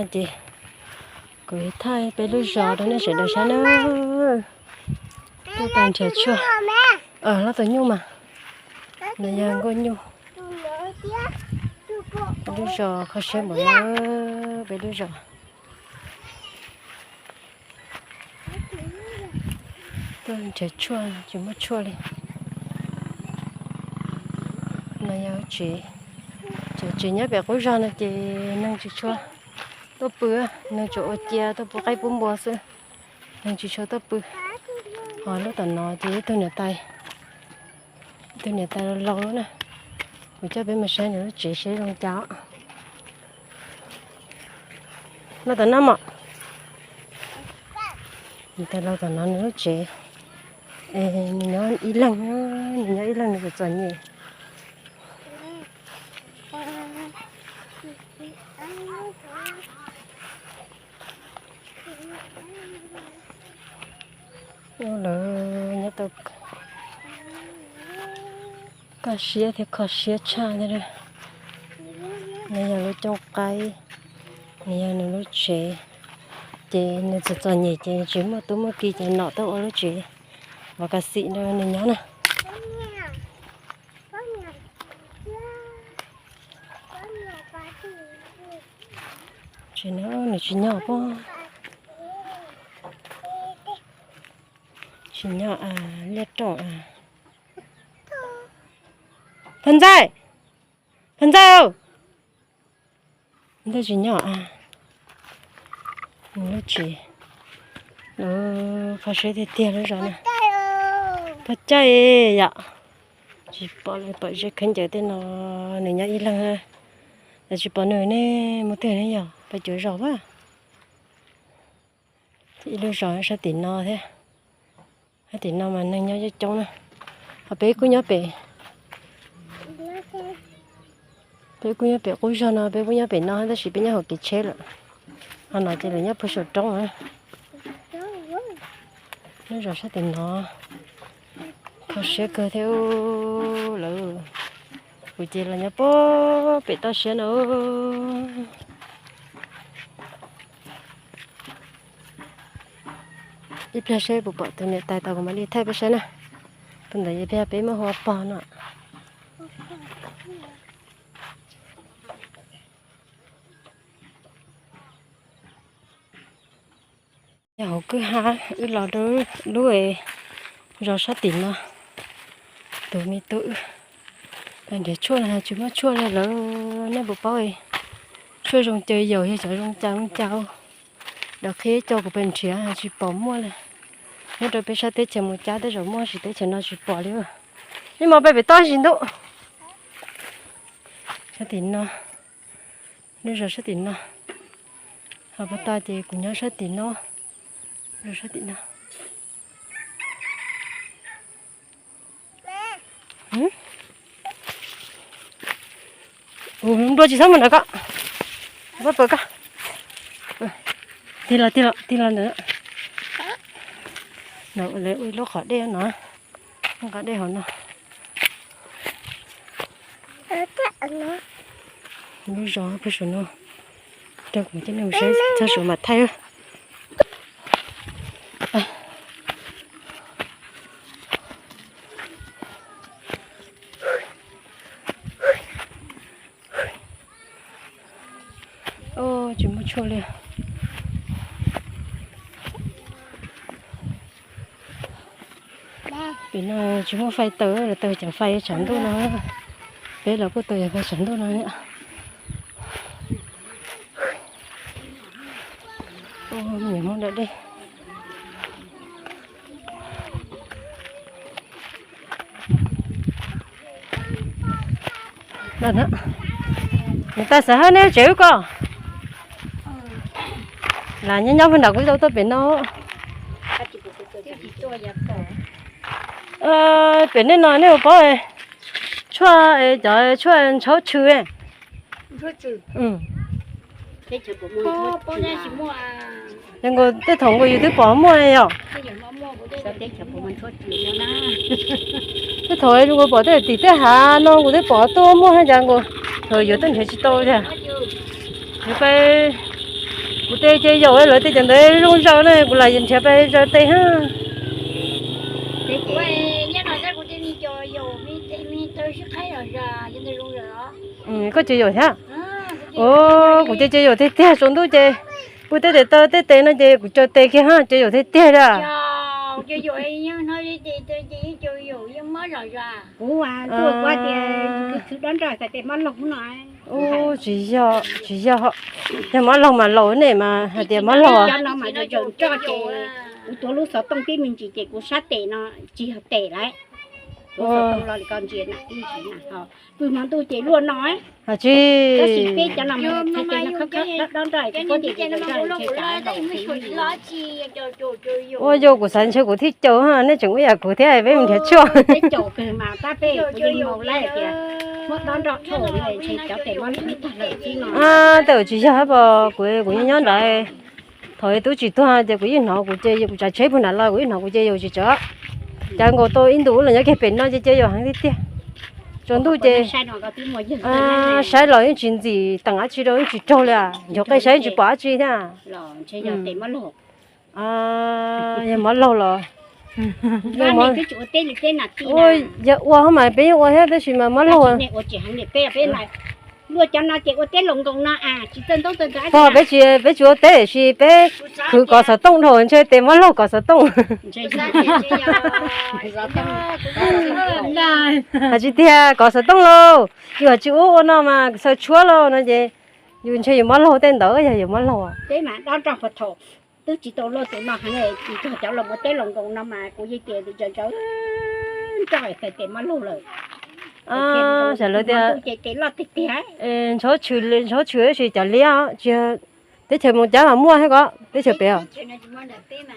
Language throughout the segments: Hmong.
Ces kuv thaij peb lub zos rau nej sawv daws saib na. Tuaj tau nrhiav tshuaj. Loj tus nyuj mas, no yog nkuaj nyuj. Peb lub zos kho siab npaum no, peb lub zos. Tuaj nrhiav tshuaj tsis muaj tshuaj li. No yog tsev, tsev nyob pem qub zos no ces neeg tsis tshua tuaj pw, neeg tsuas ua cia tuaj pub qaib pub npua xwb, neeg tsis tshua tuaj pw. Ho lub tom no ces ib tug niam tais, ib tug niam tais laus laus lawm na. Kuv coj peb mus saib nws lub tsev seb zoo cas. Los tom no mog. Niam tais laus tom no nws lub tsev, nws nyob ib leeg, nws nyob ib leeg nws txom txom nyem. Lawv nyob tau kaj siab thiab kho siab tshaj thiab. Nws yog lub cooj qaib, nws yog nws lub tsev, ces nws txom txom nyem ces tsis muaj tub muaj ki ces nom tuaj ua lub tsev vas kas xim rau nws nyob na. Tsis no nws tsis nyob pob, tsis nyob liaj rooj. Phaj Ntxaij, Phaj Ntxaij, ntxaij tsis nyob a. Lub tsev, lub kho siab tiag tiag lub zos na. Pog caij yom, tsis pom lawm, pom ze khaub ncaws tej no, nws nyob ib leeg. Lawv tsis pom nws ne, mus twg ne yog pab cuav zos a. Ib lub zos sab tim no thiab, sab tim no mas neeg nyob coob coob na. Ho peb kuj nyob pem, peb kuj nyob pem qub zos no, peb kuj nyob pem no tab sis peb nyob hauv kev tsheb lawm. Ho no ces lawv nyob puag saum roob na. Lub zos sab tim no kho siab kawg thiab lawm. Kuv ces los nyob puag pem toj siab no. Ib pliag seb puas pom tus niam tais tau kuv mam li thaij peb saib na. Tus ntawd yog peb, peb muab hu ua pog no. Yog hauv kwj ha, wb los rau lub zos sab tim no. Tus me tub wb nrhiav tshuaj no tsis muaj tshuaj li lawm, nej puas paub? Tshuaj zoo caw yaus yog cov zoo caw zoo caw. Dawm qhib coj kuv pes nrhiav tsis pom muaj li. Nyob rau peb sab teb chaws mus cab tej zaum muaj, tab sis teb chaws no tsis pom li. Ib hmos peb pem toj sis ntuj. Sab tim no, lub zos sab tim no. Ho pab toj ces kuv nyob sab tim no, lub sab tim no. Nplua tsis txhob mus ntawm ko, pab pawg ko. Tig los, tig los, tig los ntawm no. Lawv ua ib lub qhov dej no, qhov dej hauv no. Lub zos puag saum no, rau kuv coj nej mus saib txog saum mam thaij. Tsis muaj tshuaj li. Pem no tsis muaj fais taws, lawv taws cov fais tshav ntuj no. Peb los kuj taws cov fais tshav ntuj no. Nyiam Hmoob da dej. Niam tais Xav Hawj, neb tsev wb ko. Lam nyob nyob puag nram kuv tau tuaj pem no. Pem nej no nej ua paub, tshuaj, cov tshuaj ntshaub tshwm. Nkaus tej thaum nkaus yus twb pom muaj yom. Tej thaum nkaus pom tej tim tej hav no nkaus twb pom tuaj muaj, cas nkaus thaum yuav twb nrhiav tsis tau thiab. Yuav pab Kuv tes ces yaum lawv tej cov ntawd zoo zaws na, kuv lam nrhiav pes zaws tes ha. Koj ces yaum thiab? Kuv ces ces yaum tiag tiag, tsaus ntuj ces pw tej tes taw tej tes no ces kuv caws tes kiag ha, ces yaum tiag tiag li. Kuv tuaj kuv tias khwv dob nroj xav tes mob laug no. Tsis yog, tsis yog, yog mob laug mas laus nej mas hais tias mob laug. Cov no mas zaws nroj ces kuv tuav lub xov tooj tib me ntsis ces kuv sab tes no tsis yog tes lawm. Tuav xov tooj los li koj ntsia na, tib ntsis na, pw hmo ntuj ces luaj no. Tab sis peb cov no mas txhais tes no khawb khawb dob dob nroj ces kuv tias ces zaws nroj ntshe cov laus. Ua yog kuv xav ntshe kuv thiaj caum ha, nej tseem ua yam kuv thiab peb mus nrhiav tshuaj. Peb caum kawg mas tab peb kuv yeej mus lawm tias muab dob nroj rhaub ntshe cov tes mob laug tag lawm xwb no. Tej zaum tsis yog hab pos kuv, kuv nyob nyob nrad, thaum tub tsis tuag ces kuv yeej hnov kuv ces kuv tsav tsheb puag nrad los kuv yeej hnov kuv ces yaum tsis tsawv. Cas nkaus tau ib ntus los nyob kiag pem no ces ces yaum heev tiag tiag. Tsaus ntuj ces saib los yeej tsis ntxim teem dab tsi rau, yeej tsis raug li, nchuav qe saib yeej tsis pom dab tsi thiab. Yog mob laug los? Yog ua hab mas peb yeej ua thiab tab sis mas mob laug. Pog peb tsis, peb tsis ua teb tiam sis peb khwv kov xov tooj dhau ntshe tes mob laug kov xov tooj. Hais tsis tiag kov xov tooj lauj, yus hais tsis ua ua no mas xaw tshuab lauj no ces yus ntshe yus mob laug tej ntawd yog yus mob laug. Twb tsis tau luaj tus no heev, txog cov los ua teb los nkaus no mas kuv yeej tias zaws zaws nroj xav tes mob laug lawm. Xav lawv tias ces tes loj tiag tiag. Ntshav tshwm, ntshav tshwm tab sis cov liab tsis, teb chaws Moos Cab mas muaj thiab ko, teb chaws pem os.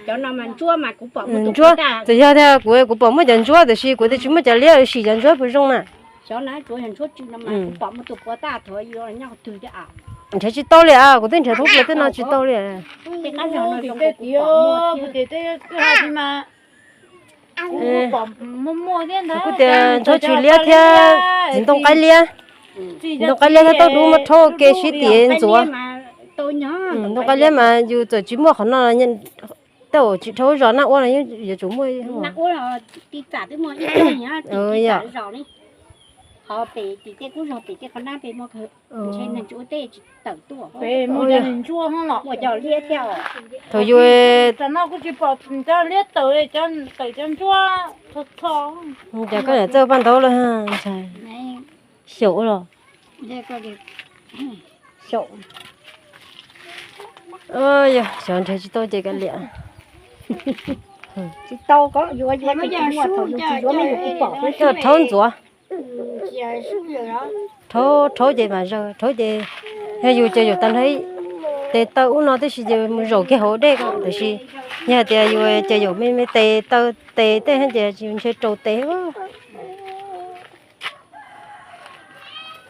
Cov no mas ntsuab mas kuv pom muaj tus ntsuab, txawm yog tias kuv, kuv pom muaj cov ntsuab tiam sis kuv twb tsis muaj cov liab, sim cov ntsuab puas zoo na. Nrhiav tsis tau li as, kuv twb nrhiav thoob plaws tej no tsis tau li. Kuv tias ntsuab tshwm liab thiab txiv ntoo qaib liab. Txiv ntoo qaib liab thiab taub dub muab rhaub ua ke sib tim ntxuav. Ntoo qaib liab mas yus txawm tsis muaj qhov no, tej zaum tsis dhau zos Naj Uab no yuav tsum muaj. Thaum yus, cas koj yam txawj paj ntaub lawm, ntshai xyaum los. Xyaum. Yog xyov nrhiav tsis tau ces kav liam. Tsis tau, koj yuav yuav, thaum yus tsis yuav mas yus kuj pom. Coj rhaub ntxuav. Rhaub, rhaub ces mam zaws, rhaub ces yog yus ces yus tag nrho tes taw ub no tib si ces mus zaum kiag hauv dej ko, tiam sis yog hais tias yus ces yus me me tes taw tes tej ces yus ntshe raus tes.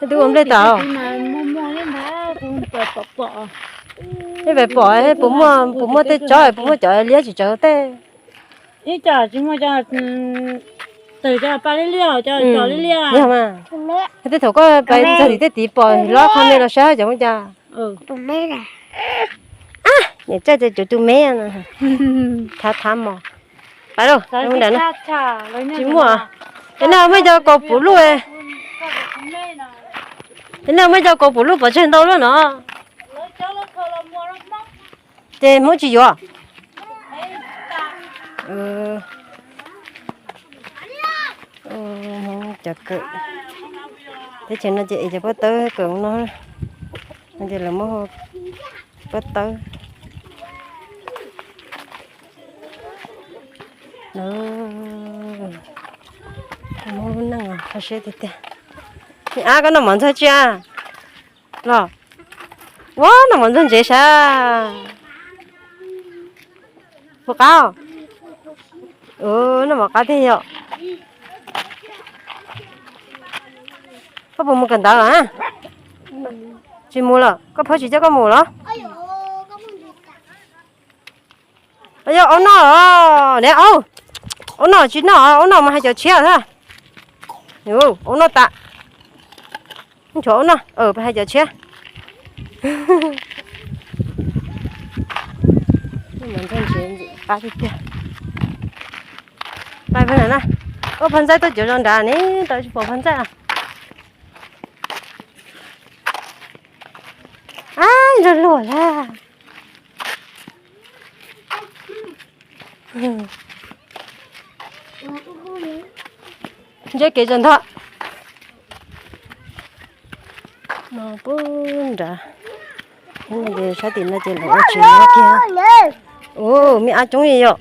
Twb ua nplej tas. Peb pom puas muaj, puas muaj tej tsob, puas muaj cov liab tsis tsawv tej. Ib co tsis muaj, tawm cov pa liab liab, cov cov liab liab. Yog mas, tej thaum koj pais ntxog tim tej tid pom hlob qhov me los saib cov muaj cas. Niam txawj cov tus me no. Thav thav mos. Pais lauj, mus nram no. Tsis muaj. Cov no muaj cov kaus pum luj. Cov no muaj cov kaus pum luj pov tseg ntau luaj no. Ces Hmoob tsis yuav. Cov kawm teb chaws no ces es cov pob tawb kawm no, no ces lawv muab pob tawb. Muaj lub neej kho siab tiag tiag. Ab, koj noj mov ntxuag tsi a? Los, ua noj mov ntxuag ntsev sav. Puas qab? Noj mov qab tiag yom. Koj puas mus kawm ntawv los? Tsis mus lawm, koj phauj tsis coj koj mus los? Yog aub noj los ne, aub, aub noj tsis noj, aub noj mas hais cov tshiab thiab. Aub noj tas. Tshuav aub noj, hais cov tshiab. Qab tiag tiag. Pais pag na. Ua pag ntxaij tuaj cuav zos nrad ne, tau tsis pom pag ntxaij. Ab, luag luag lawm. Ntsia kev tso ntag. No pub nrad. Sab tim no ces lawv ua tsev nyob kiag. Ub, me ab coob li yom.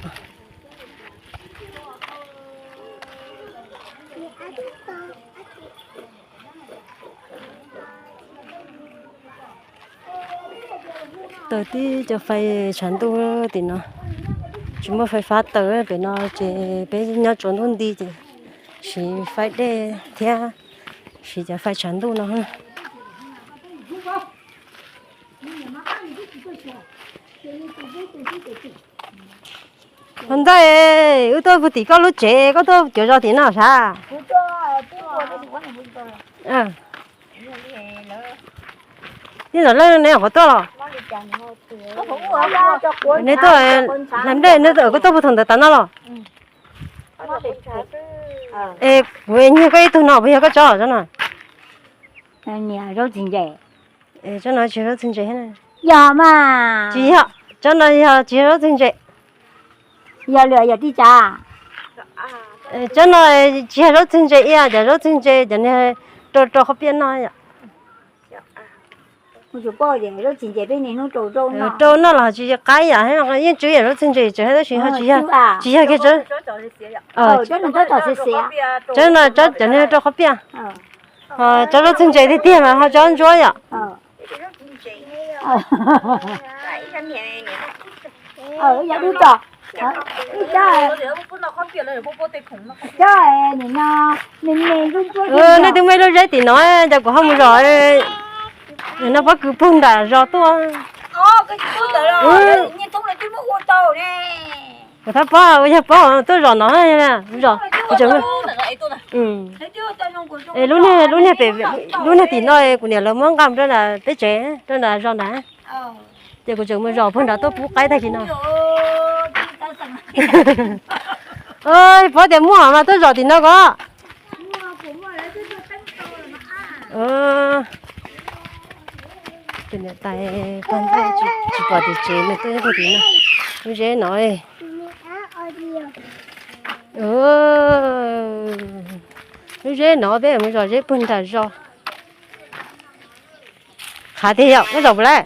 Taws tib co fais tshav ntuj tim no. Tsis muaj fais fab taws pem no ces peb nyob tsuas ntuj nti ces siv fais dej thiab siv cov fais tshav ntuj no. Pog ntxawg, wb tuaj pw tim koj lub tsev, koj tuaj cuav zos tim no sav? Yeej zam leej ne qhov tuaj los? Neb tuaj hlais nplej, neb tuaj, koj tuaj pw thaum ntawd tas no los? Es kuv nyiag koj ib tug no puas yog koj tsob tsob no? Tsob no tsis yog zaub txwg ntse. Yog mas. Tsis yog, tsob no yog tsis yog zaub txwg ntse. Yog lwm yog tib tsav. Tsob no tsis yog zaub txwg ntse ib yam, cov zaub txwg ntse cov niag rau rau qhov piaj no yom. Rau no los tsis qab yam, yeej tswb yam zaub txwg ntse tsev tab sis tsis yog kiag tsob, tsob no tsob cov niag rau qhov piaj. Ho tsob zaub txwg ntse tiag tiag mas ho tsob ntsuab yom. Nej twb muaj ib lub zeb tim no, cas kuv ho mus zom no pob kws puag nram zos tuaj. Kuv thab pob ua yog pob tuaj zom no, zom, lub niag, lub niag pem, lub niag tim no kuv niam lawv muab nqa rau nram peb tsev rau nram zos nrad. Ces kuv tseem mus zom puag nrad tuaj pub qaib tag kis no. Pob tias muaj mas tuaj zom tim no ko. Tus niam tais pog ntxawg tsis pom tim tsev nws tuaj nyob puag tim no. Lub zeb no, lub zeb no peb mus zom zeb puag nram zos. Qhav tiag yom, muab zom puas lawm?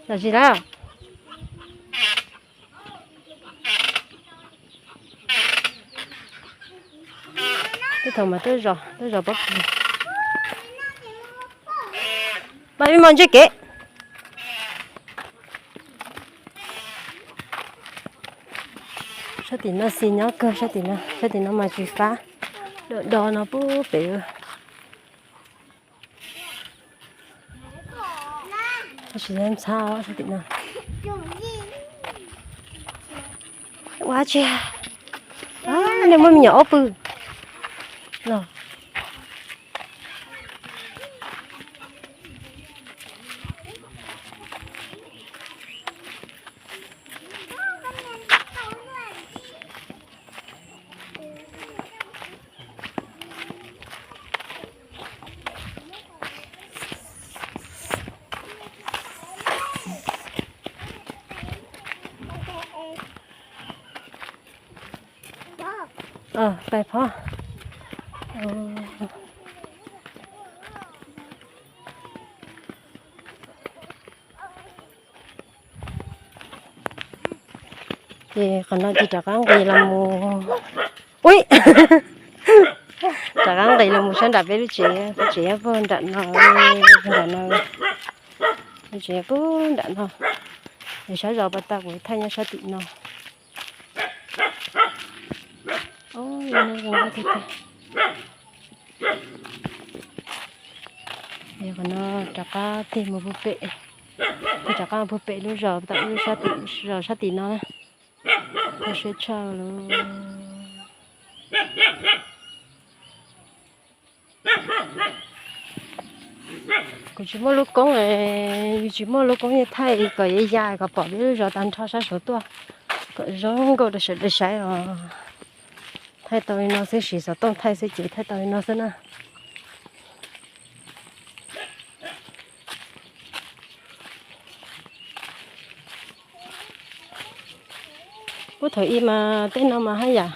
Zom tsis lawm. Twb thaum mas tuaj zom, tuaj zom pob kws. Pab peb mus ntsib kev. Sab tim no xis nyob kawg, sab tim no, sab tim no mas tsis fab. Do do no pub pem. Tab sis ntxhab sab tim no. Ua tsi, nej muaj me nyuam ob pw los? Pais phob. Ces qhov no ces rov qab nqis los mus, ui, rov qab nqis los mus sab nram peb lub tsev, peb tsev nyob puag nram no, nram no, peb tsev puag nram no. Yog sab zos pas tas kuv thaij nyob sab tim no. Qhov no rov qab tig mus puag pem, rov qab puag pem lub zos, lub zos sab tim no na. Siab tshaj lawm. Kuv tsis muaj lub koob, yus tsis muaj lub koob yeej thaij kom ya ya kom pom peb lub zos tag nrho sab saud tuaj. Kom zoo nkauj rau sawv daws saib os. Thaij tau li no xwb, siv xov tooj thaij xwb ces thaij tau li no xwb na. Puag thaum ub mas tej no mas haj yam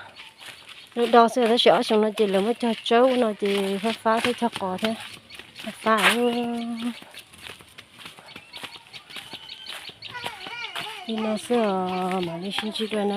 do do xwb, tab sis ob xyoo no ces lawv muab cog tsawb ua no ces fab fab thiab, cog qos thiab, fab fab li no xwb os, mam li sib ntsib dua na.